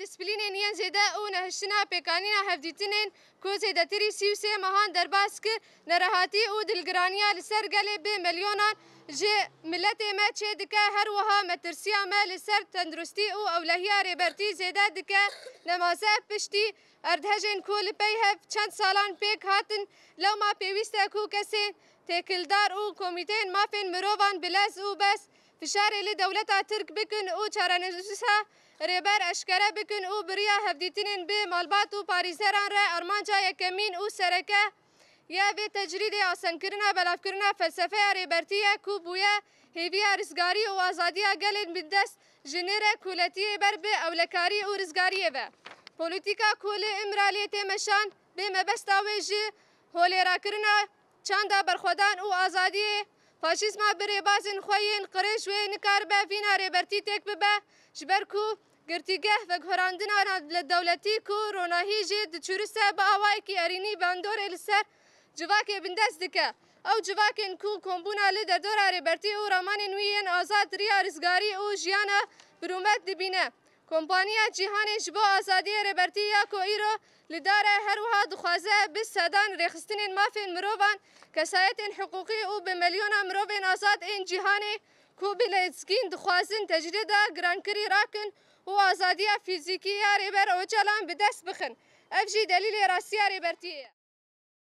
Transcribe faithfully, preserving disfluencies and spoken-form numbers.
Dîsîplînên yên zêde û nehiştina pêkanîna hevdîtinên ku zêdetirî sî û sê mehan derbas kir, nerehatî û dilgiraniya li ser gelê bi milyonan ji miletê me çê dike, her wiha metirsiya me li ser tenduristî û ewlehiya Rêbertî zêde dike. Nemaze piştî erdhejên ku li pey hev çend salan pêk hatin, lewma pêwîst e ku kesên têkildar û komîteyên mafên mirovan bi lez û bez fişarê li dewleta Tirk bikin û çarenivîsa Rêber eşkere bikin û bi riya hevdîtinên bi malbat û parêzeran re armanca yekemîn û sereke ya vê tecrîdê asengkirina belavkirina felsefeya Rêbertî ye ku bûye hêviya rizgarî û azadiya gelên bindest ji nêrê koletiyê ber bi ewlekarî û rizgariyê ve. Polîtîka ku li Îmraliyê tê meşan, bê mebesta wê ji holêrakirina çanda berxwedan û azadiyê. Faşîzma bi rêbazên xwe yên qirêj wê nikaribe vîna Rêbertî têk bibe, ji ber ku girtîgeh veguherandina navdewletî ku ronahî jê diçûrise bi awayekî erênî bandorê li ser civakê bindest dike. Ew civakên ku kombûna li derdora Rêbertî û ramanên wî yên azad riya rizgarî û jiyana birûmet dibîne. Kompaniya Cîhanê ji bo azadiyê Rêbertî ya ku îro li dar e, her wiha dixwaze bi sedan rêxistinên mafên mirovan, kesayetên hiqûqî û bi milyona mirovên azad ên cîhanê ku bi lezgîn dixwazin tecrîda girankirî rakin û azadiya fîzîkî ya Rêber Ocalan bi dest bixin. Ev jî delîlê rastiya Rêbertiyê ye.